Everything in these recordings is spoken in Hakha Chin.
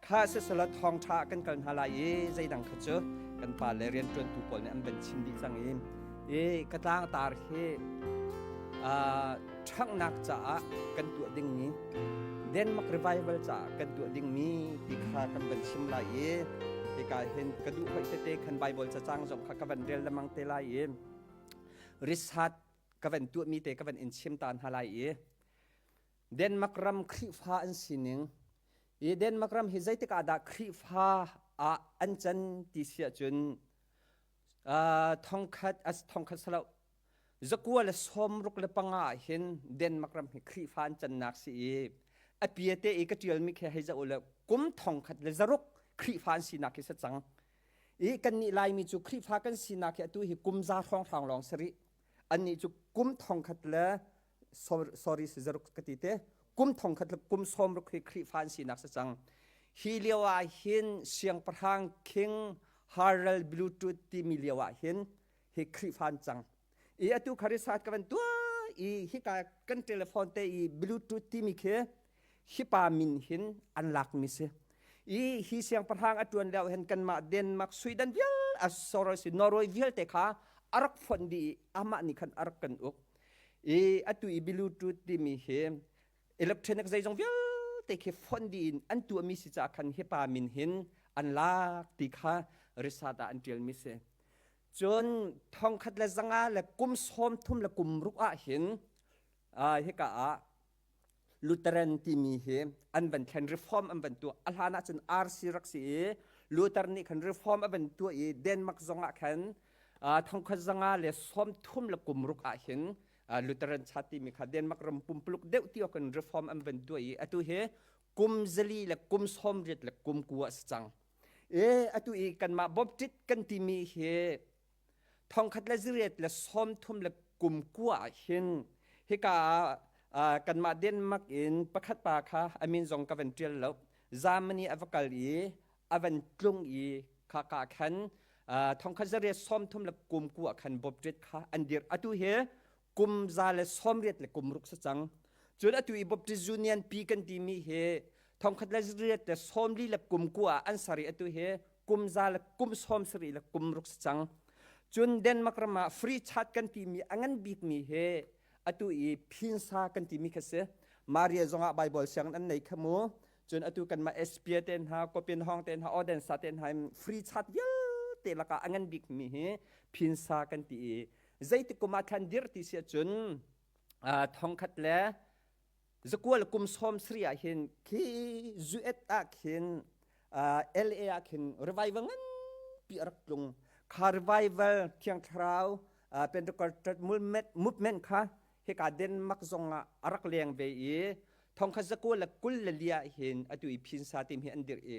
Kha sisela thawngṭha ah kan kal hna lai i zeidang kha cu kan pa le rianṭuantu pawl nih an van chim dih cang i i ka tlangtar hi ṭhanghnak caah kan tuah dingmi Denmark Revival caah kan tuah dingmi ti kha kan van chim lai i hika hin ka duh hoih tete khan Bible cacang zong kha ka van rel lengmang te lai i risat ka van tuahmi te ka van in chim ta hna lai i Denmark ram Khrihfa an sining i Denmark ram hi zeitik ah dah Khrihfa ah an can ti si ahcun thongkhat as thongkhat salo zakua le sawmruk le panga ah hin Denmark ram hi Khrihfa an cannak si i a piate i ka ṭialmi khi hei zoh le kum thongkhat le zaruk Khrihfa an sinak hi si cang i kannih Laimi cu Khrihfa kan sinak hi atu hi kum za hrawnghrang lawng si rih annih cu kum thongkhat le sorry si zaruk ka ti te kum thongkhat le kum sawmruk hi Khrihfa an sinak si cang hi lio ah hin siangpahrang King Harald Bluetooth timi lio ah hin hi Khrihfa an cang i atu kharisat ka van tuah i hika kan telephone te i Bluetooth timi khi hi pa min hin an lakmi si i hi siangpahrang a tuan lio hin kanmah Denmark Sweden vial a sorry si Norway vialte kha a rak fonh dih i amah nih khan a rak kan uk i atu i Bluetooth timi hi electronic zeizong vialte khi fonh dih in an tuahmi si caah khan hi pa min hin an lak ti kha risat ah an ṭialmi si. Cun thongkhat le zanga le kum sawm thum le kum ruk ah hin hika ah Lutheran timi hi an van thlen reform an van tuah. A hlan ahcun RC rak si i Luther nih khan reform a van tuah i Denmark zong ah khan thongkhat zanga le sawm thum le kum ruk ah hin Lutheran chat timi kha Denmark ram pumpuluk deuh ti awk in reform an van tuah i atu hi kum zali le kum sawm riat le kum kua a si cang. E atu i kanmah Baptist kan timi hi thongkhat le ziriat le sawm thum le kum kua ah hin hika ah kanmah Denmark in pakhat pa kha a min zong ka van ṭial lo Germany a va kal i a van tlung i kha ka khan thongkhat zariat sawm thum le kum kua khan Baptist kha an dir atu hi kum za le sawm riat le kum ruk si cang cun atu i Baptist Union pi kan timi hi thongkhat le riat le sawm li le kum kua ah an sari atu hi kum za le kum sawm sarih le kum ruk si cang cun Denmark ram ah free chat kan timi a ngan bikmi hi atu i phinsa kan timi kha si Maria zongah Bible sianginn an nei kha mu cun atu kanmah Espia te hna Kopin Hong te hna Odensa te hna free chat vialte lakah a ngan bikmi hi phinsa kan ti i zeitik kum ah thlan dir ti si ahcun thongkhat le zakual kum sawm sri ah hin khi zuet ah khin LA ah khin revival nganpi a rak tlung kha revival thiang thlarau Pentecostal movement kha hika Denmark zong ah a rak leng ve i thongkhat zakua le kul le lia hin atu i phinsa tim hi an dirh i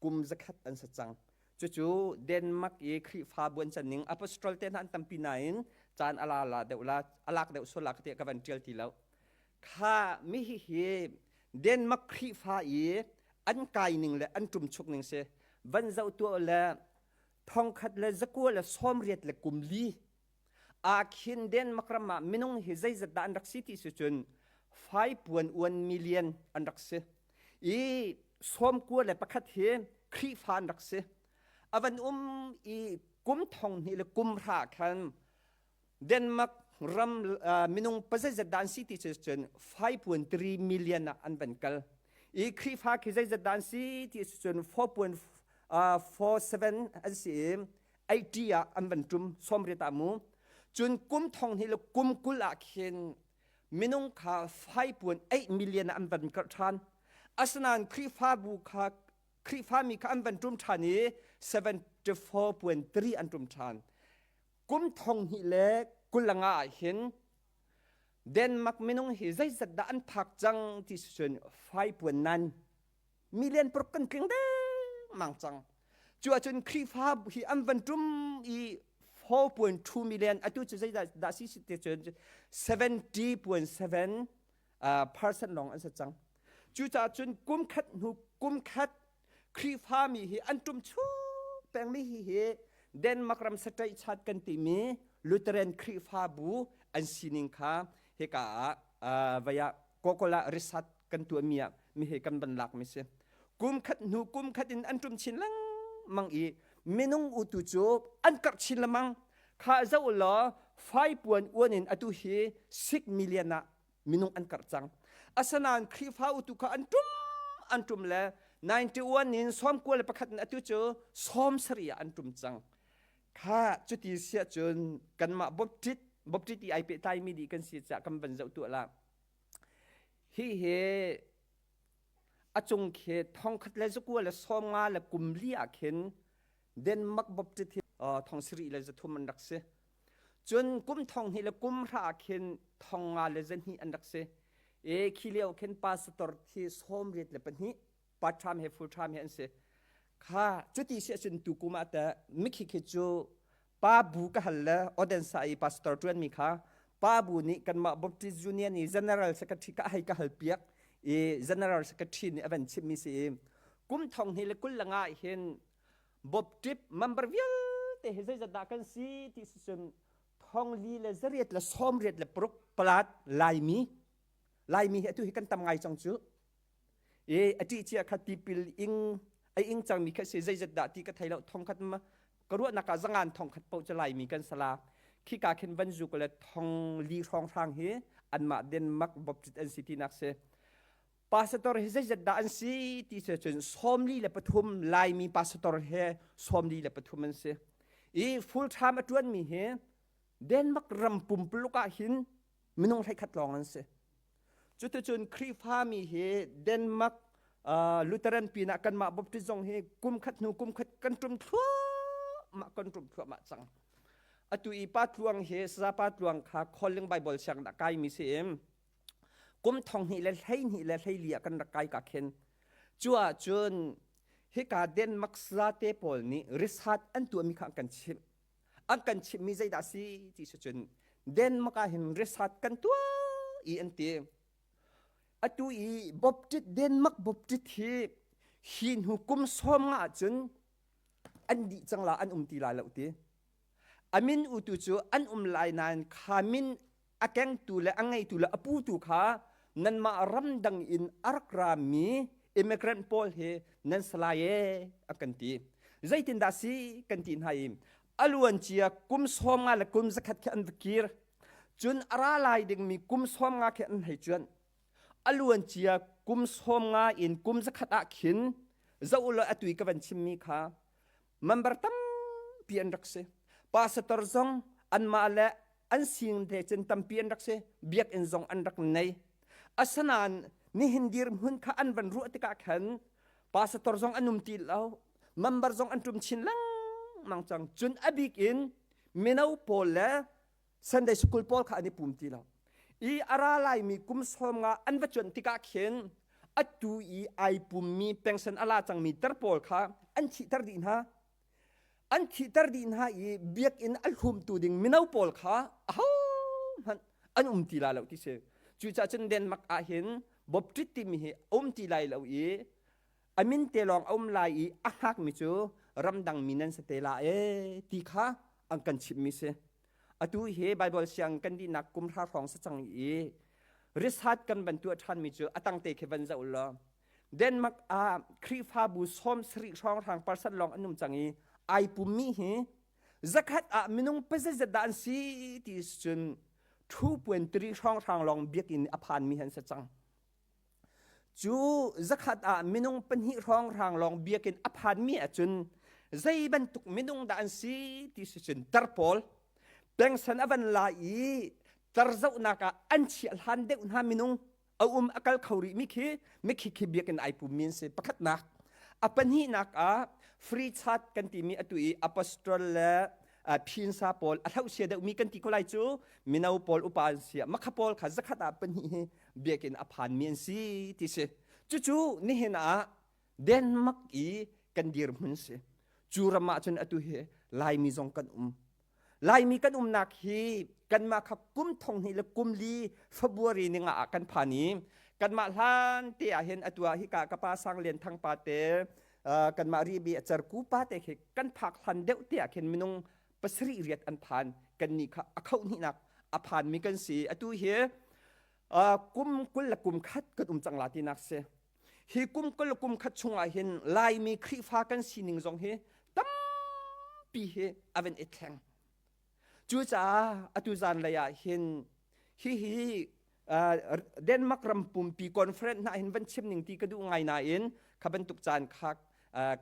kum zakhat an sa cang cucu Denmark i Khrihfabu an can ning apostol te hna an tampi nain caan ala la deuh la alak deuh sual la ka ti ka van tial ti lo kha mi hi hi Denmark Khrihfa i an kai ning le an ṭum chuk ning si van zoh tuah le thongkhat le zakua le sawmriat le kum li ah khin Denmark ram ah minung hi zeizat dah an rak si ti si cun 5.1 million an rak si i sawmkua le pakhat hi Khrihfa an rak si a van um i kum thong hnih le kum hra khan Denmark ram minung pazeizat dah an si ti cu cun 5.3 million ah an van kal i Khrihfa khi zeizat dah an si ti cun 4.47 an si i 80 ah an van ṭum sawmriat ah mu cun kum thong hnih le kum kul ah khin minung kha 5.8 million ah an van karh ṭhan asinain Khrihfabu kha Khrihfami kha an van ṭum ṭhan i 74.3 an ṭum ṭhan kum thong hnih le kul le nga ah hin Denmark minung hi zeizat dah an phak cang ti si cun 5.9 million paruk kan tling dengmang cang. Cu ahcun Khrihfa hi an van ṭum i 4.2 million atu cu zeidah dah si ti cun 70.7 percent lawng an si cang. Cucaah cun kum khat hnu kum khat Khrihfami hi an ṭum chung pengmi hi hi Denmark ram saṭaih chat kan timi Lutheran Khrihfabu an sining kha hika ah vei ah Kokola risat kan tuahmi ah mi he kan van lakmi si. Kum khat hnu kum khat in an ṭum chin lengmang i minung utu cu an karh chin lengmang. Kha zoh law faipuan uan in atu hi 6 million ah minung an karh cang. Asinain Khrihfa utu kha an ṭum an ṭum le 91 in 91 in atu cu 70 ah an ṭum cang. Kha cuti siah cun kanmah bawpṭit bawpṭit i ai pehtlaimi dih kan si caah kan van zoh tuah la. Hi hi a cung khi thongkhat le zakua le 50 le kum li ah khin Denmark bawpṭit hi thong sarih le 300 an rak si. Cun kum thong hnih le kum hra ah khin thong nga le zahnih an rak si. E khi lio khin pastor thi 82 part time he full time he an si. Kha cuti si ahcun tu kum ah teh mikhi khi cu pa bu ka hal le Odensa i pastor ṭuanmi kha pa bu nih kanmah Baptist Union i general secretary ka hei ka hal piak i general secretary nih a van chimmi si i kum thong hnih le kul le nga hin Baptist member vialte hi zeizat dah kan si ti si cun thong li le zariat le sawmriat le paruk palat Laimi Laimi hi atu hi kan tam ngai cang cu E a ṭih cia kha tipil ing a ing cangmi kha si zeizat dah ti ka thei lo thongkhat ma ka ruahnak ah zangan thongkhat paoh cu Laimi kan sala khika khin van zu le thong li hrawng hrang hi anmah Denmark Baptist an si tinak si pastor hi zeizat dah an si ti se cun 43 Laimi pastor he 43 an si i full time a ṭuanmi hi Denmark ram pumpuluk ah hin minung 11 lawng an si Cuticun Khrihfami hi Denmark uh, Lutheran pinah kanmah Baptist zong hi kum khat hnu kum khat kan ṭum thluahmah kan ṭum thluahmah cang. Atu i pa tluang hi Saza pa tluang kha Calling Bible siang dah kaimi si im. Kum thong hnih le 12 le 14 ah kan rak kai ka khin. Cu ah cun hika Denmark sate pawl nih research an tuahmi kha an kan chimh. An kan chimhmi zeidah si ti si cun Denmark ah hin research kan tuah i an ti. Atu i Baptist Denmark Baptist hi hi hnu kum sawm nga ahcun an dih cang la an um ti lai lo ti. A min utu cu an um lai nain kha min a kengtu le a ngeitu le a putu kha nanmah ramdang in a rak rami immigrant pawl hi nan salai e a kan ti. Zeitindah si kan ti hna i a luancia kum 50 le kum 100 khi an va kir. Cun a ra lai dingmi kum 50 khi an hei cuanh. A luancia kum 50 in kum 100 ah khin zoh ulaw atu i ka van chimmi kha member tampi an rak si. Pastor zong anmah le an sing te cun tampi an rak si. Biakinn zong an rak nei. Asinain nihin dirhmun kha an van ruah tikah khan pastor zong an um ti lo. Member zong an ṭum chin lengmang cang. Cun a bik in mino pawl le Sunday school pawl kha an i pum ti lo. I a ra laimi kum 50 an va cuanh tikah khin atu i ai pummi pension a la cangmi tar pawl kha an thihter dih hna. An thihter dih hna i biakinn a hlumtu ding mino pawl kha ahohmanh an um ti lai lo ti si. Cucaah cun Denmark ah hin Baptist timi hi a um ti lai lo i a min te lawng a um lai i a hngakmi cu ramdang mi nan si te la e ti kha an kan chimhmi si. Atu hi Baibal siang kan dihnak kum hra hrawng si cang i research kan van tuah ṭhanmi cu a tangte khi van zoh law Denmark ah Khrihfabu 70 hrawnghrang percent lawng an um cang i ai pummi hi zakhat ah minung pazeizat dah an si ti cun 2.3 hrawnghrang lawng biakinn a phanmi han si cang. Cu zakhat ah minung pahnih hrawnghrang lawng biakinn a phanmi ahcun zei bantuk minung dah an si ti si cun tar pawl pengsan a van la i tar zohnak ah an chiah hlan deuh hna minung a um a kal kho rih mi khi mikhi khi biakinn ai pummi an si pakhatnak a pahnihnak ah free chat kan timi atu i apostol le phinsa pawl a hlohsia deuhmi kan ti ko lai cu mino pawl upa an si makha pawl kha zakhat ah pahnih hi biakinn a phanmi an si ti si cucu nihin ah Denmark i kan dirhmun si cu ram ah cun atu hi Laimi zong kan um Laimi kan umnak hi kanmah kha kum thong hnih le kum li February ninga ah kan phan i kanmah hlan te ah hin atu ah hika ka pa Sang Lian Thang pa te kanmah ribi a cerku pa te khi kan phak hlan deuh te ah khin minung pasarih riat an phan kan nih kha a khoh hnihnak a phanmi kan si atu hi kum 21 kan um cang la tinak si. Hi kum kul kum khat chungah hin Laimi Khrihfa kan sining zong hi tampi hi a van i thleng. Cucaah atu zanlei ah hin hihi Denmark ram pumpi conference hna hin van chim ning ti ka duh ngai nain kha bantuk caan kha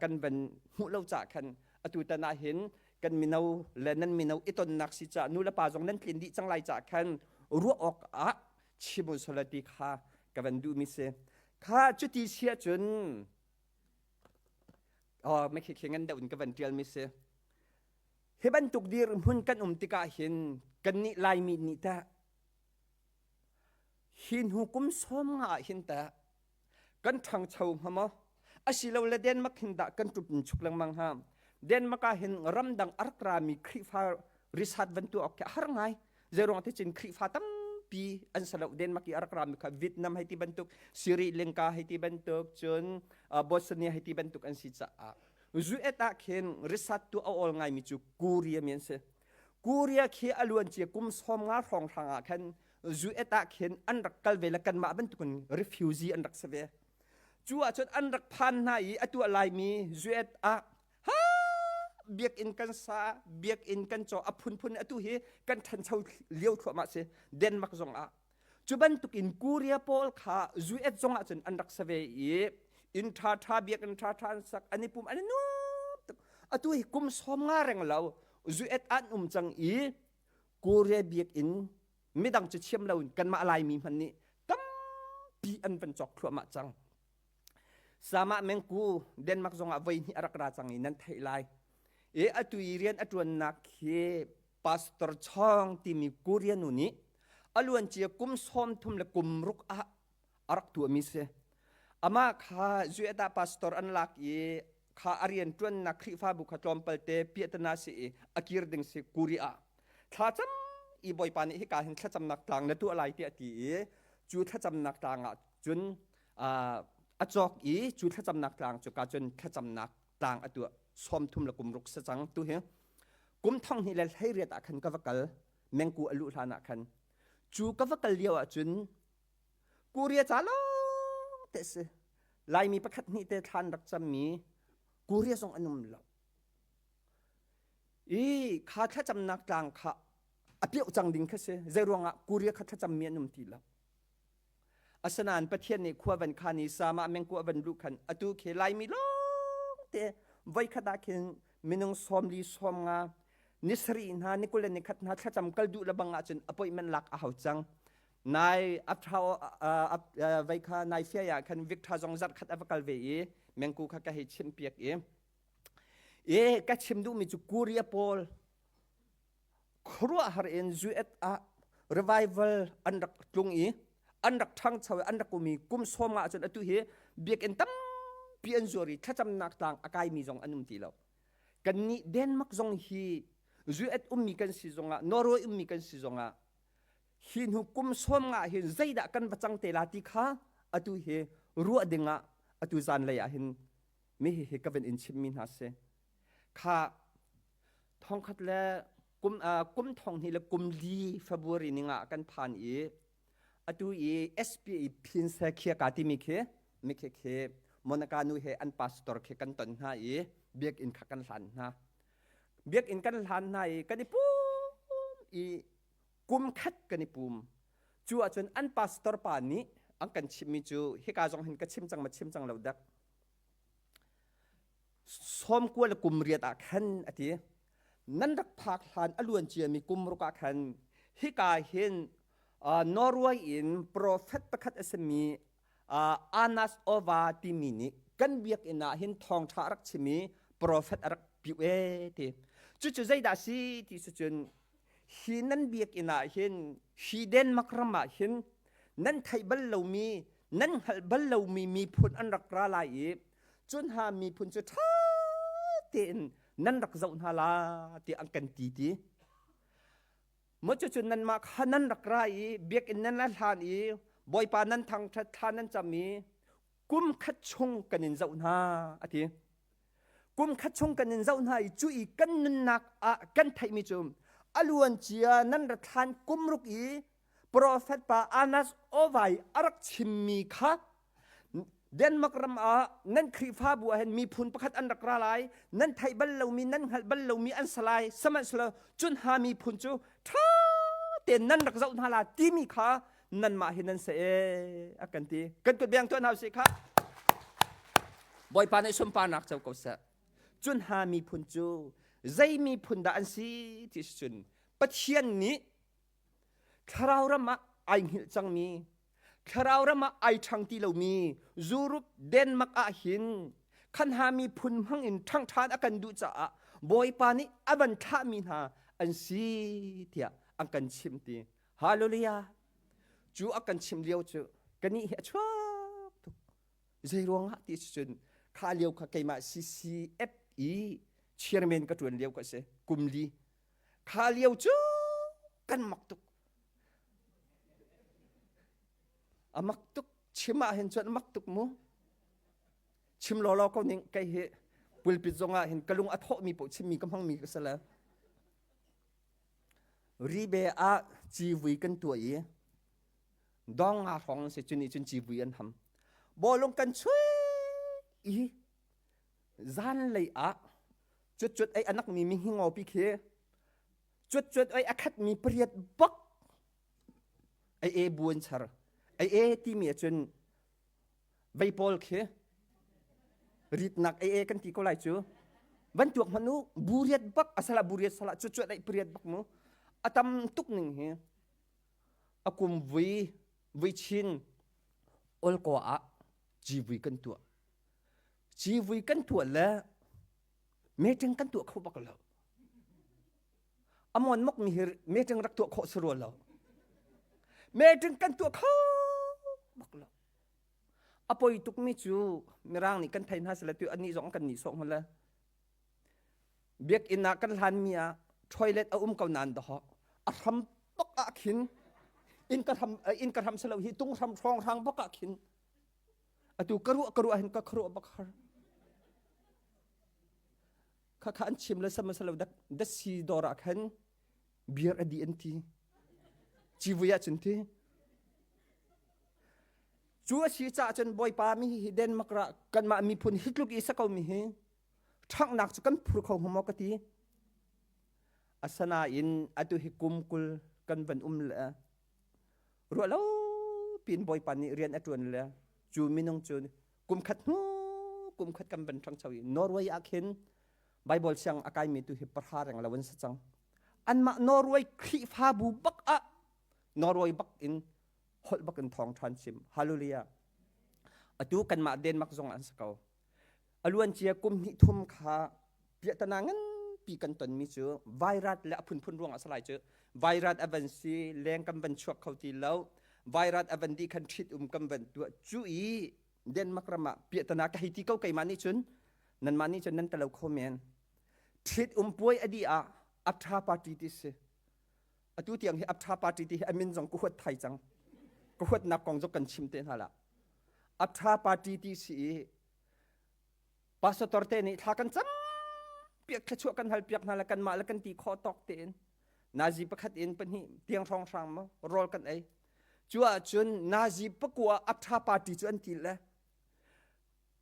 kan van hmuh lo cah khan atu tan ah hin kan mino le nan mino i tonnak si ca nu le pa zong nan tlin dih cang lai cah khan ruah awk ah chim usala ti kha ka van duh mi si kha cuti sia cun oh me khi khi ngan deuh in ka van tial mi si Hi bantuk dirhmun kan um tikah hin kannih Laimi nih teh hi hnu kum sawm nga ah hin teh kan ṭhangcho hnga maw? Asilole Denmark hin dah kan ṭup in chuk lengmang hnga? Denmark ah hin ramdang a rak rami Khrihfa risat van tuah awk khi a har ngai. Zeiruang ticun Khrihfa tampi an si lo. Denmark i a rak rami kha Vietnam hei ti bantuk, Sri Lanka hei ti bantuk, cun Bosnia hei ti bantuk an si caah Zuet ah khin risat tu a awl ngaimi cu Korea mi an si. Korea khi a luancia kum 50 hrawnghrang ah khan Zuet ah khin an rak kal ve le kanmah bantukin refugee an rak si ve. Cu ahcun an rak phan hna i atu a laimi Zuet ah ha biakinn kan sa, biakinn kan caw a phunphun atu hi kan ṭhancho lio thluahmah si Denmark zong ah. Cu bantukin Korea pawl kha US zong ahcun an rak sa ve i inn ṭhaṭha biakinn ṭhaṭha an sak an i pum an i nuam tuk. Atu hi kum 50 reng lo US an um cang i Korea biakinn midang cu chiam loin kanmah Laimi hmanh nih tampi an van cawk thluahmah cang. Sama Mengku Denmark zong ah voi hnih a rak ra cang i nan theih lai. I atu i rian a ṭuannak hi Pastor Chong timi Korea nu nih a luancia kum 30 le kum ruk ah a rak tuahmi si. Amah kha Zueta pastor an lak i kha a rian ṭuannak Khrihfabu kha tlawmpalte piahtana si i a kir ding si Korea ah. Thlacam i Bawipa nih hika hin thlacamnak tlang na tuah lai tiah a ti i cu thlacamnak tlang ah cun a cawk i cu thlacamnak tlang cu ka cun thlacamnak tlang a tuah 30 le kum ruk si cang tu hi. Kum thong hnih le 18 ah khan ka va kal mengku a luh hlan ah khan cu ka va kal lio ah cun Korea ca lawng te si Laimi pakhat hnih te thlan rak cammi Korea zong an um lo i kha thlacamnak tlang kha a pioh cang ding kha si zei ruangah Korea kha thlacammi an um ti lo Asinain Pathian nih khua van khan i sama mengkua van luh khan atu khi Laimi lawngte voikhat ah khin minung 40 50 ni sarih hna ni 21 ni khat hna thlacam kal duh le bang ahcun appointment lak a hau cang. Nai apthau vai kha nai fiai ah khan Victor zong zarh khat a va kal ve i mengku kha ka hei chimh piak i e ka chim duhmi cu Korea pawl khuaruahhar in US ah revival an rak tlung i an rak ṭhangcho i an rak um i kum sawm ah cun atu hi biakinn tampi an zuar i thlacamnak tlang a kaimi zong an um ti lo. Kannih Denmark zong hi US ummi kan si zongah Norway ummi kan si zongah hi hnu kum sawm nga hin zeidah kan va cang te la ti kha atu hi ruah dingah atu zanlei ah hin mi hi ka van in chimmi hna si. Kha thongkhat le kum kum thong hnih le kum li February ni nga kan phan i atu i SPA phin se khia ka timi khi mi khi khi Monica nu he an pastor khi kan ton hna i biakinn kha kan hlan hna biakinn kan hlan hna i kan i pum i kum khat kan i pum cu ahcun an pastor pa nih an kan chimmi cu hika zong hin ka chim cang ma chim cang lo dak 90 le kum riat ah khan a ti. Nan rak phak hlan a luan ciami kum ruk ah khan hika hin Norway in prophet pakhat a simi Anas Ova timi nih kan biakinn ah hin thawngṭha a rak chim i prophet a rak piu ee ti. Cucu zeidah a si ti si cun hi nan biakinn ah hin hi Denmark ram ah hin nan theih bal lomi nan hngalh bal lomi miphun an rak ra lai i cun hna miphun cu ṭha tein nan rak zoh hna la tiah an kan ti ti maw cucu nanmah kha nan rak ra i biakinn nan la hlan i Bawipa nan thangṭhat thla nan cam i kum khat chung kan in zoh hna a ti kum khat chung kan in zoh hna i cu i kan nunnak ah kan theihmi cu a luan cia nan rat hlan kum ruk i profet pa Anas Ovai a rak chimmi kha. Denmark ram ah nan Khrihfabu ah hin miphun pakhat an rak ra lai, nan theih bal lomi, nan hngalh bal lomi an si lai, sihmanhsehlaw cun ha miphun cu ṭha tein nan rak zoh hna la timi kha nanmah hi nan si ee a kan ti. Kan kut beng tuah hna usih kha. Bawipa nih sunparnak co ko seh. Cun ha miphun cu zei miphun dah an si ti si cun Pathian nih thlarau ram ah ai hngilh cangmi thlarau ram ah ai ṭhang ti lomi Europe Denmark ah hin khanha miphun hmang in ṭhang ṭhan a kan duh caah Bawipa nih a van thlahmi hna an si tiah an kan chimh ti. Hallelujah! Cu a kan chim lio cu kanih hi a chuak tuk. Zei ruangah ti cun kha lio kha keimah CCF i chairman ka ṭuan lio ka si kum li. Kha lio cu kan mak tuk. A mak tuk chim ah hin cun a mak tuk mu. Chim lawlaw ko ning kei hi pulpit zong ah hin ka lung a thawhmi paoh chimmi ka hmangmi ka si le. Ribe ah civui kan tuah i dong nga hrawng si cun cun civui an ham. Bawlung kan chui i zanlei ah cuat ei anak mi mihingo pi khi cuat ei a khat mi pariat bak ei e buan char ei e timi ahcun vei pawl khi ritnak ei e kan ti ko lai cu van tuak hmanh u buriat bak asala buriat sala cuat ei pariat bak mu a tam tuk ning hi a kum vui vui chin olko ah civui kan tuah civui kan tuah le meeting kan tuah kho bak lo amon mok mi hi meeting rak tuah khawh si rua lo meeting kan tuah kho bak lo a poi tuk mi cu mirang nih kan thei hna sila tu ani zong kan ni sawh hmala biakinn ah kan hlan mi ah toilet a um ko nan doho a hram bak ah khin in ka hram in ka hram salo hi tung hram hrawng hrang bak ah khin Atu ka ruah ka ruah hin ka khuaruah bak har. Kha kha an chim le sama salo dak dasi dawr ah khan beer a di an ti. Civui ah cun ti. Cu a si caah cun Bawipa mi hi Denmark ra kanmah miphun hi tluk i sa ko mi hi ṭhanghnak cu kan phur kho hnga maw ka ti. Asanain atu hi kum 20 kan van um le ruah lo pin bawipa nih rian a ṭuan le cu minung cu kum khat hnu kum khat kan van ṭhangcho i Norway ah khin Bible siang a kaimi tu hi pahra reng lo an si cang anmah Norway Khrihfabu bak ah Norway bak in holh bak in thawng ṭhan chim hallelujah atu kanmah Denmark zong an si ko A luancia kum hnih thum kha piahtana nganpi kan tonmi cu vairat le a phunphun ruangah a si lai cu vairat a van si leng kan van chuak kho ti lo vairat a van dih khan ṭhit um kan van tuah cu i Denmark ram ah piahtana ka hei ti ko keimah nih cun nanmah nih cun nan talo kho men ṭhit um puai a dih ah aptha party ti si atu tiang hi aptha party ti hi a min zong ka huat thai cang ka huatnak kong zong kan chim te hna la aptha party ti si i Pastor te nih thla kan cam piak thluachuah kan hal piak hna le kanmah le kan ti khawh tawk tein nazi pakhat in pahnih tiang hrawng hrang maw rawl kan ei cu ahcun nazi pakua aptha party cu an ti le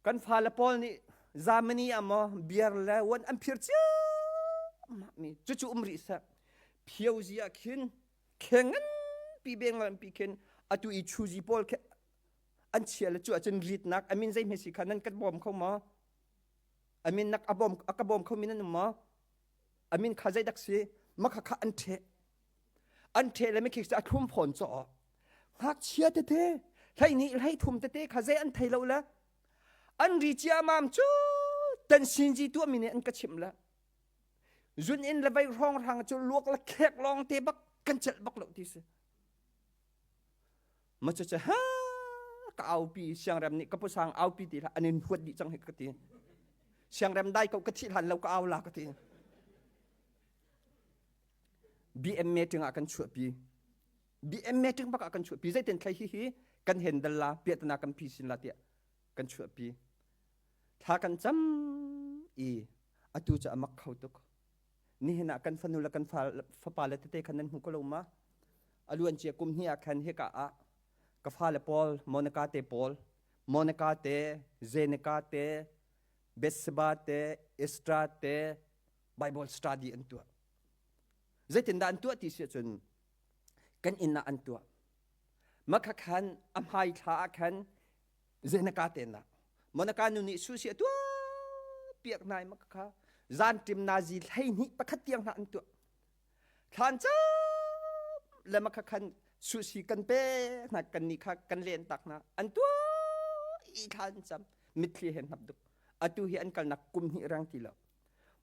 kan fale pawl nih Germany ah maw beer le wan an phir ciammah mi cucu um rih seh phiozi ah khin kheng nganpi beng nganpi khin atu i chuzi pawl khi an chia le cu ahcun ritnak a min zeihme si kha nan kan bawm kho maw a min nak a bawm a ka bawm kho mi nan um maw a min kha zeidak si makha kha an ṭheh an ṭheh le mikhi a thlum fawn caw ngakchia tete hleihnih hleithum tete kha zei an thei lo le an ri ciamam cu tan sinji tuah mi nih an ka chimh le zun in le vei hrawng hrang cu luak le khek lawng te bak kan celh bak lo ti si Ma cu ha ka aupi siangrem nih ka pusang aupi ti hlah an in huat dih cang hi ka ti. Siangrem dai ko ka thih hlan lo ka au la ka ti. BM meeting ah kan chuahpi. BM meeting bak ah kan chuahpi. Zeitin thlai hi hi kan handle la piahtana kan phi sin la tiah kan chuahpi. Thla kan cam i atu cu a mak kho tuk. Nihin ah kan fanu le kan fapa le tete khan nan hmu ko lo ma? A luancia kum hnih ah khan hika ah ka fale pawl Monica te pawl. Monica te, Zenica te, Bethseba te, Estra te Bible study an tuah. Zeitindah an tuah ti si ahcun kan inn ah an tuah. Makha khan a hmai thla ah khan Zenica te nak Monica nu nih susi a tuah piak hna i makha kha zan ṭim nazi 12 pakhat tiang hna an tuah. Thlan cam le makha khan susi kan pe hna kan ni kha kan len tak hna an tuah i thlan cam mitthli he hnap duk atu hi an kalnak kum hnih rang ti lo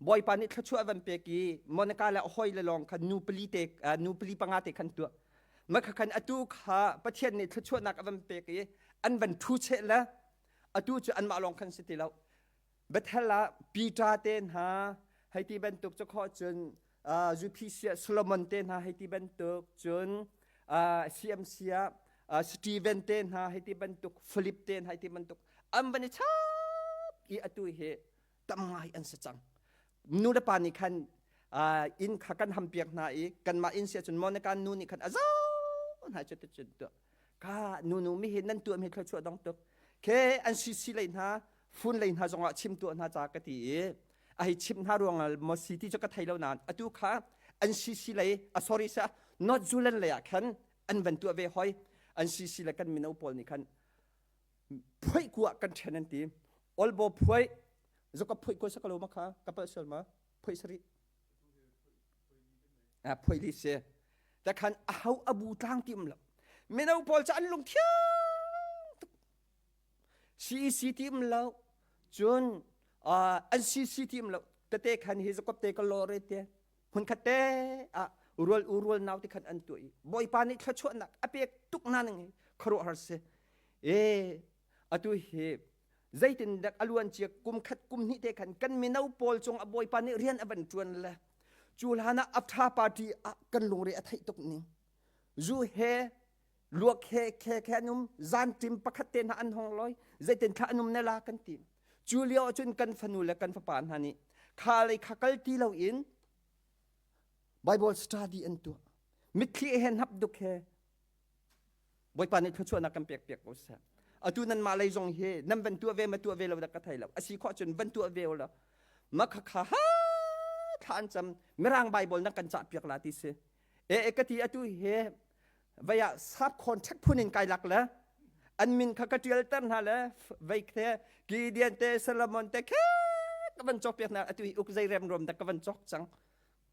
Bawipa nih thluachuah van pek i Monica le a hawi le lawng khan nu pali te nu pali panga te khan tuah makha khan atu kha Pathian nih thluachuahnak a van pek i an van thu cheh le atu cu anmah lawng khan si ti lo Bethel ah Peter te hna hei ti bantuk cu khawh cun Zuphisia Solomon te hna hei ti bantuk cun CMC ah Stephen te hna hei ti bantuk Philip te hna hei ti bantuk an van i chap i atu hi tam ngai an si cang nu le pa nih khan inn kha kan hampiak hna i kanmah inn si ahcun Monica nu nih khan a zo hna cu cun tuah ka nu nu mi hi nan tuah mi thluachuah dong tuk ke an si si lei hna phun lei hna zongah chim tuah hna ca ka ti i a hei chim hna ruangah maw si ti cu ka thei lo nain atu kha an CC lei a sorry sa North Zealand lei ah khan an van tuah ve hoi an CC le kan mino pawl nih khan phuai kuah kan ṭhen an ti olbo phuai zoka phuai ko sakalo ma kha ka pal sel ma phuai sari a phuai li se ta khan a hau abu tlang ti um lo mino pawl cu an lung thiang tuk CEC ti um lo cun an CC ti um lo tete khan hi zakop te ka lore te hmunkhat te ah rual u rual nau te khan an tuah i bawipa nih thluachuahnak a pek tuk na ning hi khuaruahhar si e atu hi zeitin dak a luan cia kum khat kum hnih te khan kan mino pawl cung a bawipa nih rian a van ṭuan le cu hlan ah after party ah kan lungre a theih tuk ning zu he luak he khe khe an um zanṭim pakhat te hna an hong loi zeitin thla an um ne la kan ti cu lio ahcun kan fanu le kan fapa hna nih kha lei kha kal ti loin Bible study an tuah mitthli he hnap duk he Bawipa nih thluachuahnak kan pek piak ko seh atu nan mah lei zong hi nan van tuah ve ma tuah ve lo dah ka thei lo asi khawh cun van tuah ve lo ma kha kha ha thla an cam mirang Bible nan kan cah piak la ti si e e ka ti atu hi vei ah sap contract phun in kai lak le an min kha ka tial ter hna le vei the Gideon te Solomon te khe ka van cawk piak hna atu hi uk zei rem rom da ka van cawk cang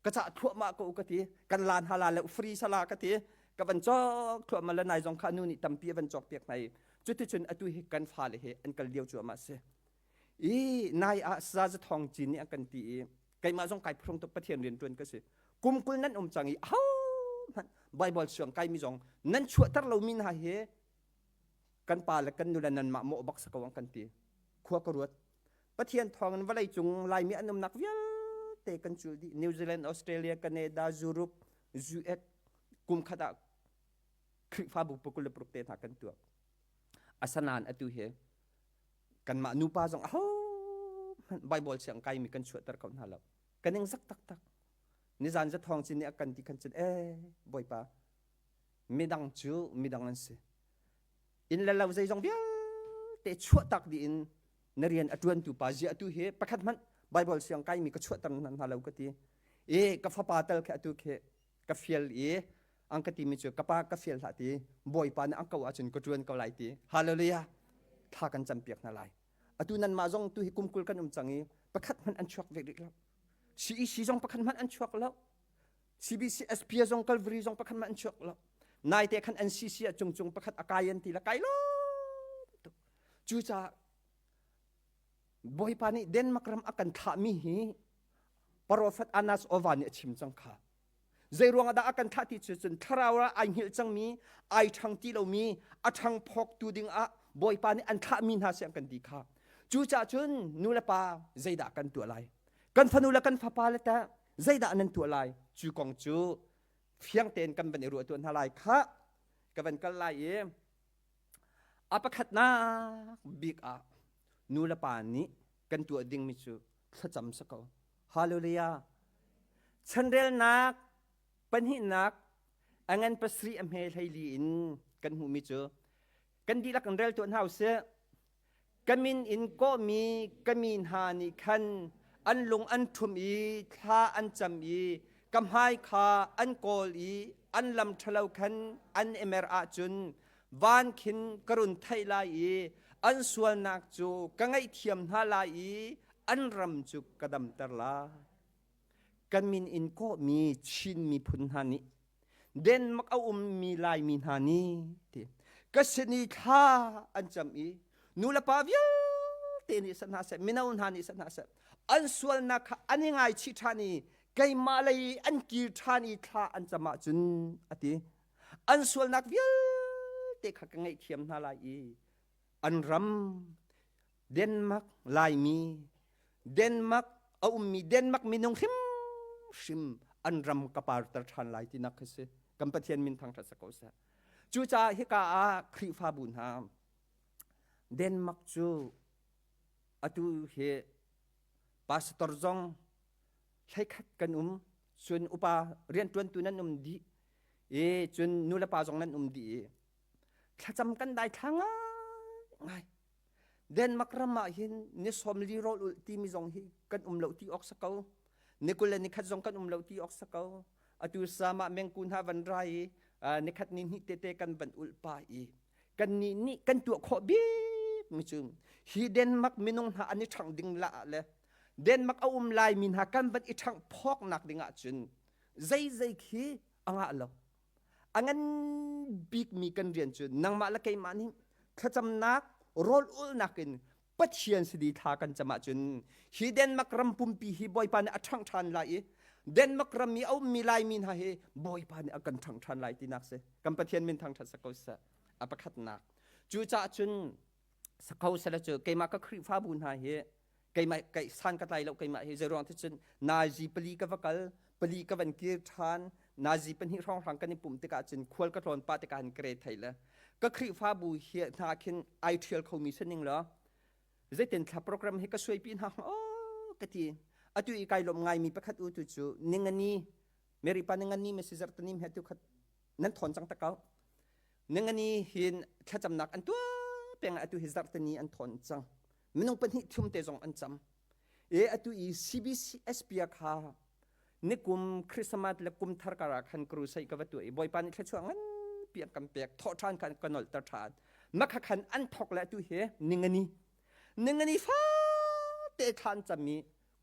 ka cah thluahmah ko ka ti kan lan hala le free sala ka ti ka van cawk thluahmah le nai zong kha nu nih tampi a van cawk piak hna i cuticun atu hi kan fale he an kal lio cuahmah si i nai ah saza thong cin nih a kan ti i keimah zong kai phrung tuk Pathian rian ṭuan ka si kum 20 nan um cang i ho hmanh Bible suang kaimi zong nan chuahter lomi hna hi kan pa le kan nu le nanmah mawh bak sa ko ang kan ti khua ka ruat Pathian thawngin vawlei cung Laimi an umnak vialte kan cul dih New Zealand Australia Canada Europe US kum khat ah Khrihfabu pakul le paruk te hna kan tuah asanan atu hi kanmah nupa zong aho hmanh Bible siang kaimi kan chuahter ko hna lo kan ing zak taktak nizan za thawng cin nih a kan ti khan cun eh bawipa midang cu midang an si inn le lo zeizong vialte chuahtak dih in na rian a ṭuantu pa zia atu hi pakhat hmanh Bible siang kaimi ka chuahter hna lo ka ti e ka fapa tal khi atu khi ka fial i ang ka timi cu ka pa ka fial hlah ti bawipa nih ang ko ahcun ka ṭuan ko lai ti hallelujah thla kan campiak hna lai atu nanmah zong tu hi kum 20 kan um cang i pakhat hmanh an chuak ve rih lo CEC zong pakhat hmanh an chuak lo CBC SP zong Calvary zong pakhat hmanh an chuak lo naite khan NCC ah cungcung pakhat a kai an ti la kai lo tuk cucaah Bawipa nih Denmark ram a kan thlahmi hi Prophet Anas Ova nih a chim cang kha. Zei ruangah dah a kan thlah ti cu cun thlarau ah ai hngilh cangmi, ai ṭhang ti lomi, a ṭhang phawktu dingah Bawipa nih an thlahmi hna si an kan ti kha. Cucaah cun nu le pa zeidah kan tuah lai? Kan fanu le kan fapa le teh zeidah nan tuah lai? Cu kong cu fiang tein kan van i ruah tuah hna lai khah. Ka van kal lai i a pakhatnak bik ah nu le pa nih kan tuah dingmi cu thlacam si ko. Hallelujah. Chanrelnak pahnihnak a ngan pasarih a hme hleili in kan hmuhmi cu kan dihlak in rel tuah hna usih. Ka min in kawhmi ka mi hna nih khan an lung an ṭhum i thla an cam i ka hmai kha an kawl i an lam ṭhalo khan an i mer ahcun van khin ka run theih lai i an sualnak cu ka ngaihthiam hna lai i an ram cu ka damter lai. Kan min in kawhmi Chin miphun hna nih Denmark a ummi Laimi hna nih ti ka sin i thla an cam i nu le pa vialte nih sat hna seh mino hna nih sat hna seh an sualnak kha an i ngaichih ṭhan i keimah lei an kir ṭhan i thla an cam ahcun a ti an sualnak vialte kha ka ngaihthiam hna lai i an ram Denmark Laimi Denmark a ummi Denmark minung hrimhrim an ram ka parter ṭhan lai tinak khi si. Kan Pathian min thangṭhat sa ko seh. Cucaah hika ah Khrihfabu hna Denmark cu atu hi pastor zong hleikhat kan um cun upa rianṭuantu nan um dih i cun nulepa zong nan um dih i thlacam kan daithla ngai. Denmark ram ah hin ni 40 rawl ulh timi zong hi kan um lo ti awk sa ko. Ni 20 le nikhat zong kan um lo ti awk sa ko. Atu sama mengku hna van rai i nikhat ni hnih tete kan van ulh pa i kan nih nih kan tuah khawh bik mi cu hi Denmark minung hna an i ṭhangh ding la le Denmark a um lai mi hna kan van i ṭhangh phawk nak ding ah cun zei zei khi a ngah lo. A ngan bikmi kan rian cu nangmah le keimah nih thlacamnak rawl ulnak in Pathian sidi thla kan cam ahcun hi Denmark ram pumpi hi Bawipa nih a ṭhangh ṭhan lai i Denmark ram i a ummi Laimi hna hi Bawipa nih a kan ṭhangh ṭhan lai tinak si. Kan Pathian min thangṭhat sa ko seh. A pakhatnak. Cucaah cun sakho sala cu keimah ka Khrihfabu hna hi keimah kai san ka tlai lo keimah hi zeiruang ti cun nazi pali ka va kal pali ka van kir ṭhan nazi pahnih hrawnghrang kan i pumh tikah cun khual ka tlawn pah tikah han ka re thei le ka Khrihfabu hi hna khin ai ṭhial khomi si ning law zeitin thla program hi ka suaipi hna oh ka ti atu i kai lawm ngaimi pakhat u tu cu ningani Mary pa ningani me si zartani he tu khat nan thawn cang tak ko ningani hin thlacamnak an tuah peng atu hi zartani an thawn cang minung pahnih thum te zong an cam e atu i CBCS pia kha nikum Christmas le kum thar kar ah khan crusade ka va tuah i Bawipa nih thluachuah nganpi an kan pek thawh ṭhan khan ka nolhter ṭhan makha khan an thok le atu hi ningani ningani fate thla an cam i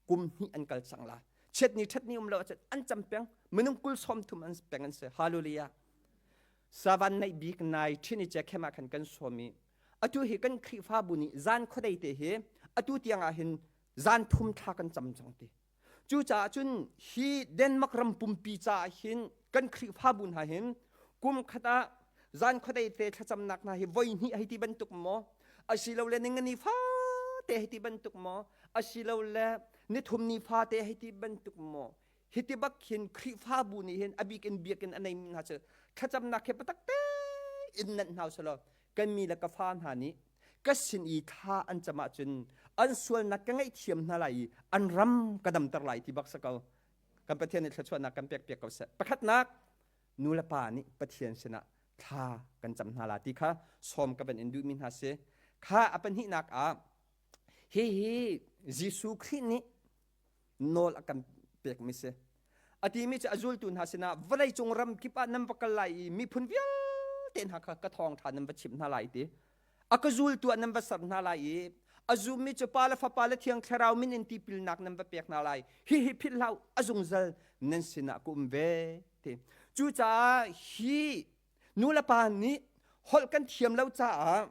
kum hnih an kal cang la chiat ni ṭhat ni um lo ahcun an cam peng minung kul sawm thum an peng an si hallelujah savan naih bik nai ṭhin i che khem ah khan kan sawm i Atu hi kan Khrihfabu nih zan khuadei te hi atu tiang ah hin zan thum thla kan cam cang ti. Cucaah cun hi Denmark ram pumpi caah hin kan Khrihfabu hna hin kum khat ah zan khuadei te thlacamnak hna hi voi hnih hei ti bantuk maw asilole ningani fate hei ti bantuk maw asilole nithum ni fate hei ti bantuk maw hiti bak hin Khrihfabu nih hin a bik in biakinn a neimi hna cu thlacamnak he patak tein nanh hna usalaw kan mi le ka fa hna nih ka sin i thla an cam ahcun an sualnak ka ngaihthiam hna lai i an ram ka damter lai ti bak sa ko kan Pathian nih thluachuahnak kan pek piak ko seh pakhatnak nu le pa nih Pathian sinah thla kan cam hna la ti kha sawm ka van in duhmi hna si kha a pahnihnak ah hihi Jesuh Khrih nih nawl a kan pekmi si. A timi cu a zultu hna sinah vawleicung ram kip ah nan va kal lai i miphun vialte hna kha ka thawngṭha nan va chimh hna lai ti. A ka zultu ah nan va ser hna lai i a zummi cu Pa le Fapa le Thiang Thlarau min in tipilnak nan va pek hna lai. Hihi philh hlah u, a zungzal nan sinah ka um ve ti. Cucaah hi nu le pa nih holh kan thiam lo caah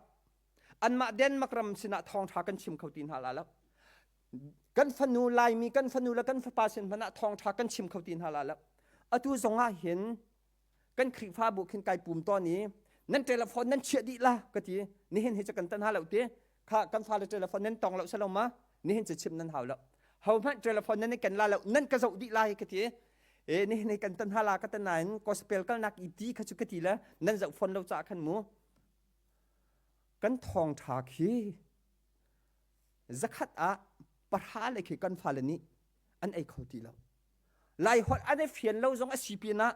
anmah Denmark ram sinah thawngṭha kan chim kho ti hna la lo. Kan fanu Laimi kan fanu le kan fapa sin hmanh ah thawngṭha kan chim kho ti hna la lo. Atu zong ah hin kan Khrihfabu khin kai pum tawn i nan telephone nan chiah dih la ka ti. Nihin hi cu kan tan ha lo ti. Kha kan fale telephone nan tong lo salo ma? Nihin cu chim nan hau lo. Ho hmanh telephone nan i ken la lo nan ka zoh dih lai ka ti. E nihin hi kan tan ha la ka tan nain gospel kalnak i ti kha cu ka ti le nan zoh phone lo ca khan mu. Kan thawngṭha khi zakhat ah pahra le khi kan fale nih an ei kho ti lo. Lai holh an i fian lo zong a si pinah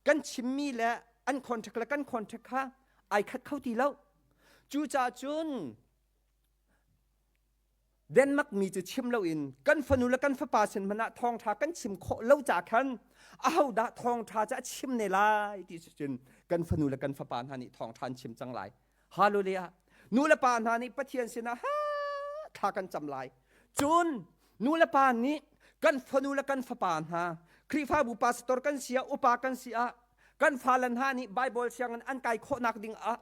kan chimmi le an contract le kan contract kha ai khat kho ti lo. Cucaah cun Denmark mi cu chim loin kan fanu le kan fapa sin hmanh ah thawngṭha kan chim khawh lo ca khan ahodah thawngṭha cu a chim ne lai ti cun kan fanu le kan fapa hna nih thawngṭha an chim cang lai. Hallelujah. Nu le pa hna nih Pathian sinah ha thla kan cam lai. Cun nu le pa nih kan fanu le kan fapa hna Khrihfabu pastor kan si ah upa kan si ah kan fale hna nih Bible sianginn an kai khawhnak ding ah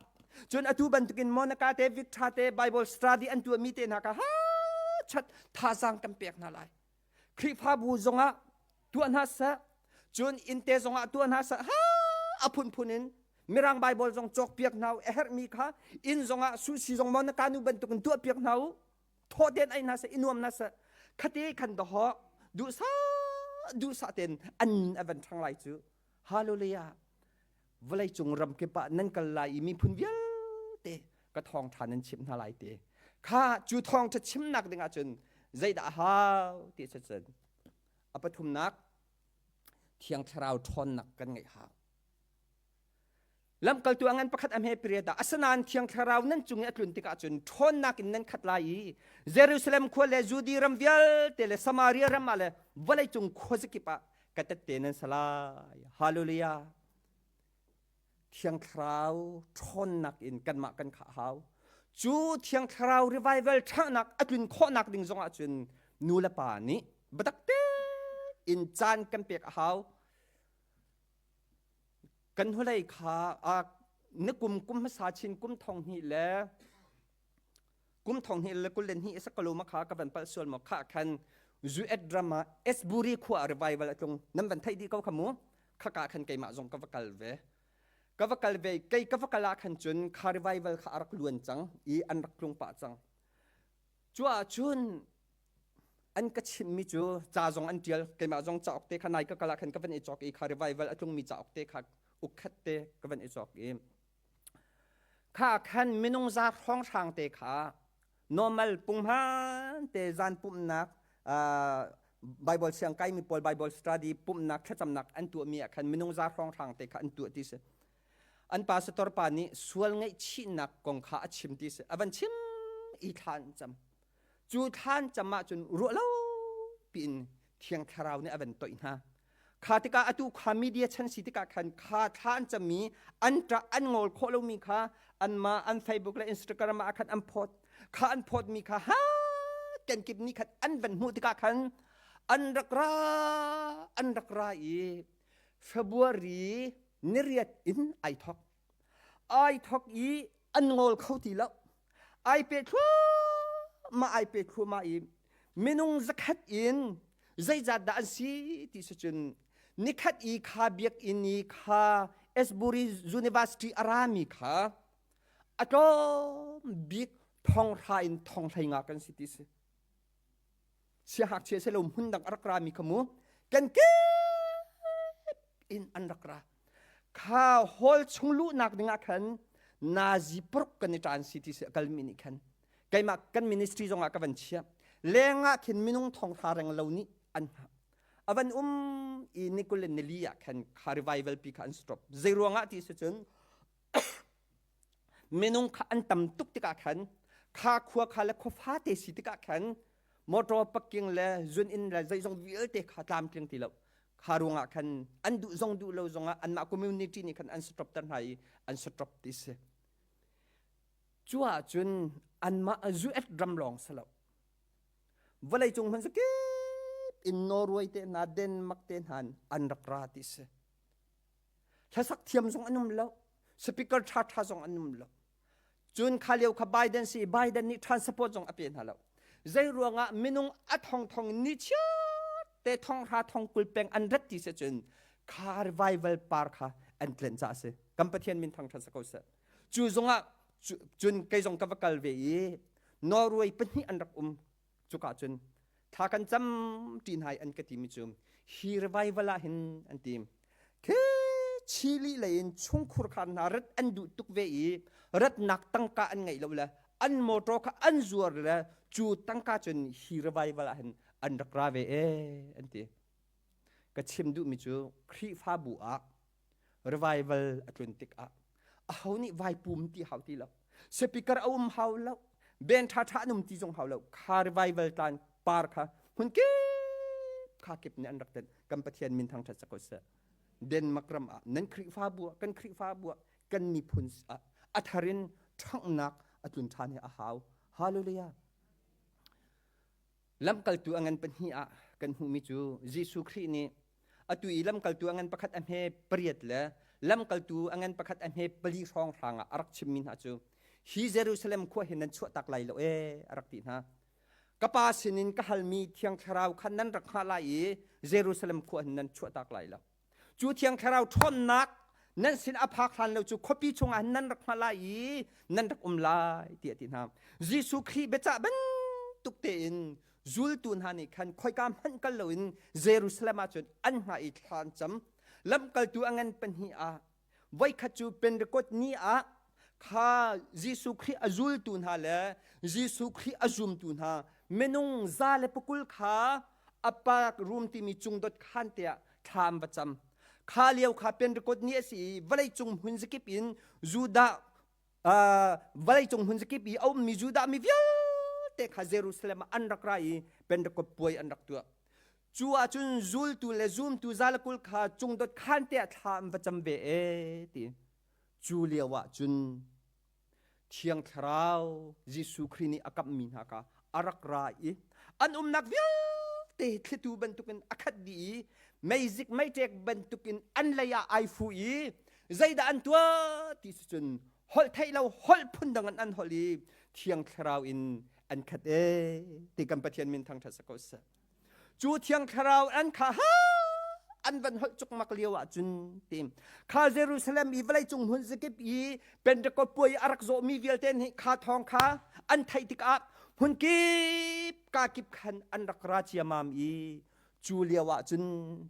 cun atu bantukin Monica te Victor te Bible study an tuahmi te hna kha ha chat thazaang kan pek hna lai. Khrihfabu zongah tuah hna seh cun innte zongah tuah hna seh ha a phunphun in Mirang Bible zong cawkpiak hna u a herhmi kha inn zongah sushi zong Monica nu bantukin tuahpiak hna u thaw ten ai hna seh i nuam hna seh khate khan dahawk duhsah duhsah ten an nun a van ṭhang lai cu Hallelujah vawleicung ram kip ah nan kal lai i miphun vialte ka thawngṭha nan chimh hna lai te kha cu thawngṭha chimnak ding ahcun zeidah a hau ti cun a pathumnak thiang thlarau ṭhawnnak kan ngeih hau Lamkaltu a ngan pakhat a hme period ah asinain Thiang Thlarau nan cung i a tlun tikah cun ṭhawnnak in nan khat lai i Jerusalem khua le Judea ram vialte le Samaria ram ah le vawleicung khuazakip ah ka tette nan si lai. Hallelujah. Thiang Thlarau ṭhawnnak in kanmah kan khah hau. Cu Thiang Thlarau revival ṭhahnak a tlun khawhnak ding zongah cun nu le pa nih biatak tein caan kan pek a hau. Kan hnulei kha na kum kum hmasa chin kum thong hnih le kum thong hnih le 22 a sakalo ma kha ka van palh sual maw kha khan Zuet ram ah Esburi khua revival a tlung nan van theih dih ko kha mu khaka khan keimah zong ka va kal ve ka va kal ve kei ka va kal ah khan cun kha revival kha a rak luan cang i an rak tlung pah cang cu ah cun an ka chimhmi cu ca zong an ṭial keimah zong cauk te kha nai ka kal ah khan ka van i cawk i kha revival a tlungmi cauk te kha ukkhat te ka van i cawk i kha khan minung za hrawnghrang te kha normal punghman te zan pumhnak Bible siang kaimi pawl Bible study pumhnak thlacamnak an tuahmi ah khan minung za hrawnghrang te kha an tuah ti si an pastor pa nih sual ngaihchihnak kong kha a chim ti si a van chim i thla an cam Cu thlan cam ahcun ruah lo piin Thiang Thlarau nih a van toih hna. Kha tikah atu kha media chan si tikah khan kha thla an cammi an ṭah an ngawl khawh lomi kha anmah an Facebook le Instagram ah khan an phawt. Kha an phawtmi kha ha kenkip nih khan an van hmuh tikah khan an rak ra an rak ra i February niriat in ai thok. Ai thok i an ngawl kho ti lo. Ai pe thluahmah ai pe thluahmah i minung zakhat in zeizat dah an si ti si cun nikhat i kha biakinn i kha Asbury University a rami kha a tlawm bik thonghra in thonghlei nga kan si ti si. Siahngakchia si lo hmun dang a rak rami kha mu kan kip in an rak ra. Kha hall chung luhnak ding ah khan nazi paruk kan i ṭan si ti si a kalmi nih khan keimah kan ministry zong ah ka van chiah leng ah khin minung thonghra reng lo nih an hngah a van um i ni kul le nili ah khan kha revival pi kha an stop zei ruangah ti si cun minung kha an tam tuk tikah khan kha khua kha le khua fate si tikah khan motor parking le zun inn le zeizong vialte kha tlamtling ti lo kha ruangah khan an duh zong duh lo zongah anmah community nih khan an stop ter hna i an stop ti si cu ahcun anmah US ram lawng si lo vawlei cung hman kip in Norway te hna Denmark te hna an rak ra ti si hlasak thiam zong an um lo speaker ṭha ṭha zong an um lo cun kha lio kha Biden si Biden nih transport zong a pe hna lo zei ruangah minung a thong thong ni chiat te thong hra thong kul peng an rat ti se cun kha revival par kha an tlen ca si kan Pathian min thang ṭhan sa ko seh cu zongah cun kei zong ka va kal ve i Norway pahnih an rak um Cuka cun thla kan cam ṭi hna i an ka timi cu hi revival ah hin an ti. Khi Chile lei in chungkhur kha hna rat an duh tuk ve i ratnak tangka an ngeih lo le an motor kha an zuar le cu tangka cun hi revival ah hin an rak ra ve ee an ti. Ka chim duhmi cu Khrihfabu ah revival a tlun tikah aho nih vai pum ti hau ti lo speaker a um hau lo. Ben ṭha ṭha an um ti zong hau lo. Kha revival tlan par kha hmun kip kha kip nih an rak tenh. Kan Pathian min thangṭhat sak ko seh. Denmark ram ah nan Khrihfabu ah kan Khrihfabu ah kan miphun ah a thar in ṭhanghnak a tlun ṭhan hi a hau. Hallelujah. Lamkaltu a ngan pahnih ah kan hmuhmi cu Jesuh Khrih nih atu i lamkaltu a ngan pakhat a hme pariat le lamkaltu a ngan pakhat a hme pali hrawnghrang ah a rak chimmi hna cu hi Jerusalem khua hin nan chuahtak lai lo ee a rak ti hna. Ka pa sinin ka halmi Thiang Thlarau kha nan rak hngah lai i Jerusalem khua hin nan chuahtak lai lo. Cu Thiang Thlarau ṭhawnnak nan sin a phak hlan lo cu khuapi chungah nan rak hngah lai i nan rak um lai tiah a ti hna. Jesuh Khrih biacah bantuk tein zultu hna nih khan khoika hmanh kal loin Jerusalem ah cun an hngah i thla an cam. Lamkaltu a ngan pahnih ah voikhat cu Pentecost ni ah kha Jesuh Khrih a zultu hna le Jesuh Khrih a zumtu hna minung za le pakul kha a room timi cungdot khan te ah thla an va cam. Kha lio kha Pentecost ni a si i vawleicung hmun zakip in Judah vawleicung hmun zakip i a ummi Judah mi vialte kha Jerusalem ah an rak ra i Pentecost puai an rak tuah. Cu ahcun zultu le zumtu za le 20 kha cungdot khan te ah thla an va cam ve ee ti. Cu lio ah cun Thiang Thlarau Jesuh Khrih nih a kamhmi hna kha a rak ra i an umnak vialte thlitu bantukin a khat dih i meizik meiṭek bantukin an lei ah ai fu i zeidah an tuah ti si cun holh theih lo holh phun dang in an holh i Thiang Thlarau in an khat ee ti kan Pathian min thangṭhat sa ko seh. Cu Thiang Thlarau an kha ha an van holh cukmak lio ah cun ti kha Jerusalem i vawleicung hmun zakip i Pentecost puai a rak zawhmi vialte nih kha thawng kha an theih tikah hmun kip ka kip khan an rak ra ciamam i cu lio ah cun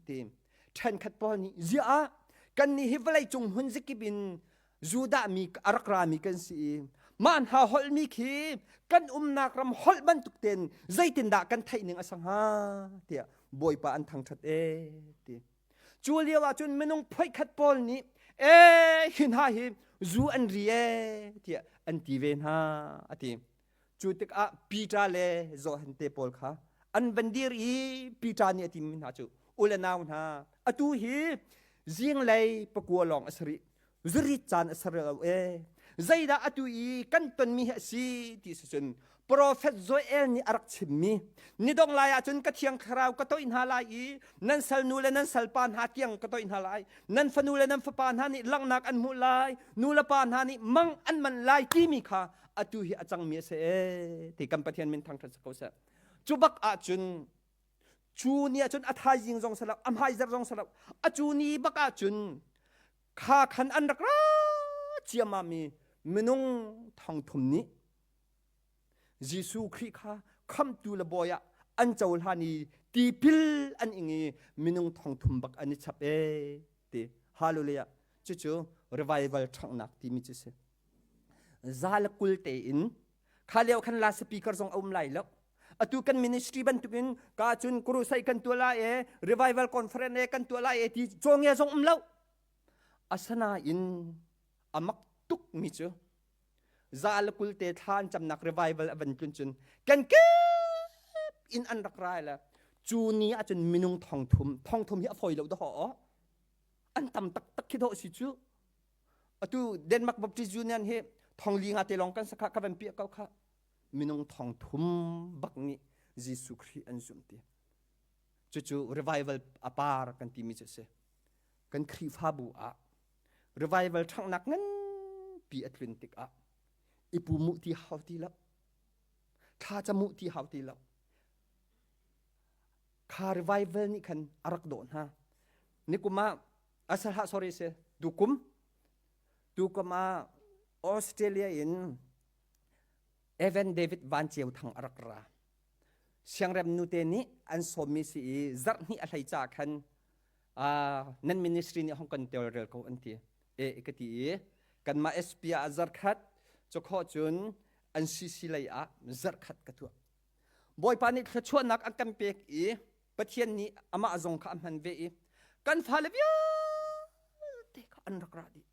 ti ṭhenkhat pawl nih ziah ah kannih hi vawleicung hmun zakip in Judah mi a rak rami kan si i mah hna holhmi khi kan umnak ram holh bantuk tein zeitindah kan theih ning a si hnga tiah Bawipa an thangṭhat ee ti. Cu lio ah cun minung phoikhat pawl nih ee hi hna hi zu an ri ee tiah an ti ve hna a ti. Cu tikah Peter le Johan te pawl kha an van dir i Peter nih a timi hna cu u le nau hna atu hi zinglei pakua lawng a si rih zurit caan a ser lo e zeidah atu i kan tonmi hi a si ti si cun profet Joel nih a rak chimmi nidong lai ah cun ka thiang thlarau ka toih hna lai i nan salnu le nan salpa hna tiang ka toih hna lai nan fanu le nan fapa hna nih langhnak an hmuh lai nu le pa hna nih mang an man lai timi kha atu hi a cangmi a si e ti kan Pathian min thangṭhat si ko seh cu bak ah cun cu ni ah cun a thaizing zong si lo a hmaizarh zong si lo a cu ni bak ah cun kha khan an rak ra ciammam i minung thongthum nih Jesuh Khrih kha khamhtu le bawi ah an cohlan i tipil an ing i minung thongthum bak an i chap ee ti hallelujah cucu revival ṭhanghnak timi cu si za le 20 tein kha lio khan la speaker zong a um lai lo atu kan ministry bantukin ka cun crusade kan tuah lai e revival conference e kan tuah lai e ti cawngia zong um lo asanain amak tuk mi cu za le 20 te thla an camnak revival a van tlun cun kan kip in an rak rai le cu ni ahcun minung thongthum thongthum hi a fawi lo dawh an tam taktak khi dawh si cu atu Denmark Baptist Union hi thong li nga te lawng kan sakha ka van piah ko kha minung thong thum bak nih Jesuh Khrih an zumh ti cucu revival a par kan timi cu si kan Khrihfabu ah revival ṭhanghnak nganpi a tlun tikah i pu ti hau ti lo thla camu ti hau ti lo kha revival nih khan a rak dawh hna nikum ah asal sorry se tukum tukum ah Australia in Evan David Van Ceu Thang a rak ra siangrem nute nih an sawmmi si i zarh hnih a hlei ca khan nan ministry nih hong kan tawlrel ko an ti e ka ti i kanmah SP ah zarkhat cukho cun an CC lei ah zarkhat ka tuah Bawipa nih thluachuahnak an kan pek i Pathian nih amah zong kha a hman ve i kan fale vialte kha an rak ra dih.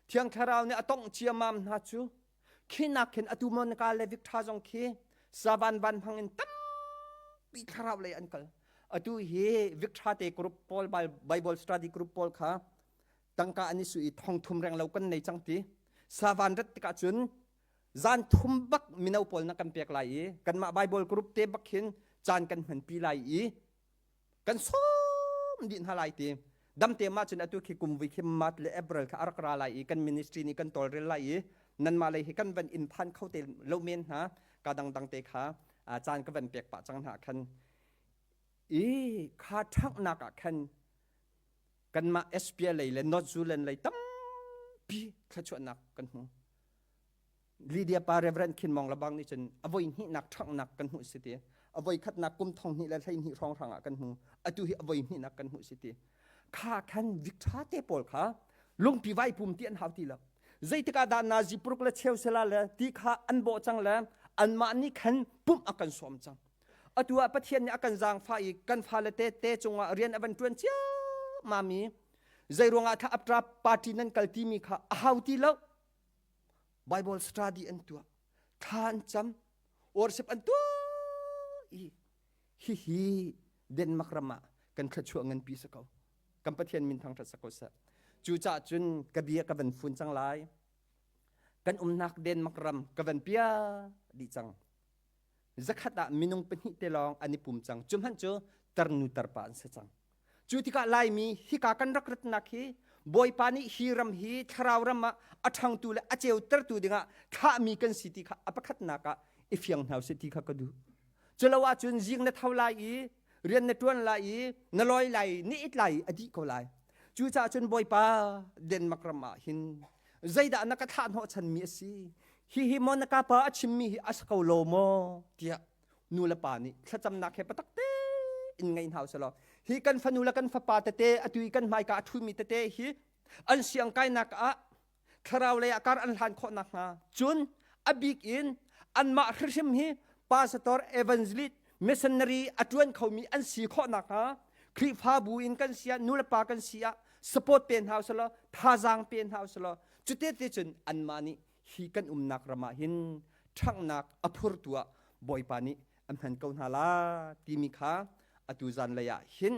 Thiang Thlarau nih a tongh ciamam hna cu. Khi nak khin atu Monica le Victor zong khi savan van hmang in tampi thlarau lei an kal. Atu hi Victor te group pawl Bible study group pawl kha tangka an i su i thong thum reng lo kan nei cang ti. Savan rat tikah cun zan thum bak mino pawl na kan pek lai i kanmah Bible group te bak hin caan kan hmanpi lai i kan sawm dih hna lai ti. Damte ma cun atu khi kum vui khi March le April kha a rak ra lai i kan ministry nih kan tawlrel lai i nanmah lei hi kan van in phan kho te lo men hna ka dangdang te kha caan ka van pek pah cang hna khan i kha ṭhanghnak ah khan kanmah SPA lei le North Zealand lei tampi thluachuahnak kan hmu. Lydia pa Reverend Khin Mong Labang nih cun a voi hnihnak ṭhanghnak kan hmuh si ti. A voi khatnak kum thong hnih le 12 hrawnghrang ah kan hmu. Atu hi a voi hnihnak kan hmuh si ti. Kha khan Victor te pawl kha lungpi vai pum ti an hau ti lo. Zeitik ah dah Nazi puruk le cheu sela le ti kha an bawh cang le anmah nih khan pumh a kan sawm cang. Atu ah Pathian nih a kan zaangfah i kan fale te te cungah rian a van ṭuan ciammam i zeiruangah thla aptra party nan kal timi kha a hau ti lo. Bible study an tuah, thla an cam, worship an tuah i hihi Denmark ram ah kan thluachuah nganpi si ko. Kan Pathian min thangṭhat sa ko seh. Cucaah cun ka bia ka van fun cang lai. Kan umnak Denmark ram ka van pia dih cang. Zakhat ah minung pahnih te lawng an i pum cang. Cu hmanh cu tarnu tarpa an si cang. Cu tikah Laimi hika kan rak ratnak hi Bawipa nih hi ram hi thlarau ram ah a ṭhangtu le a ceutertu dingah thlahmi kan si ti kha a pakhatnak ah i fiang hna usih ti kha ka duh. Culo ahcun zing na tho lai i rian na ṭuan lai i na lawi lai i na it lai i a dih ko lai. Cucaah cun Bawipa Denmark ram ah hin zeidah na ka thlah hnawhchanmi a si? Hihi maw na kapa a chimmi hi a si ko lo maw? tiah nu le pa nih thlacamnak he patak tein ngei hna usih hi kan fanu le kan fapa tete atu i kan hmaika a ṭhumi tete hi an siang kainak ah thlarau lei ah kar an hlan khawh nakhnga cun a bik in anmah hrimhrim hi pastor evangelist missionary a ṭuan khomi an si khawh nakhnga Khrihfabu in kan si ah nu le pa kan si ah support pe hna usih law thazaang pe hna usih law cute te cun anmah nih hi kan umnak ram ah hin ṭhanghnak a phurtu ah Bawipa nih a hman ko hna la timi kha atu zanlei ah hin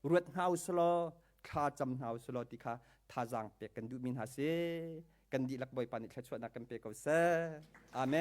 ruat hna usih law thla cam hna usih law ti kha thazaang pek kan duhmi hna si. Kan dihlak Bawipa nih thluachuahnak kan pe ko seh. Amen.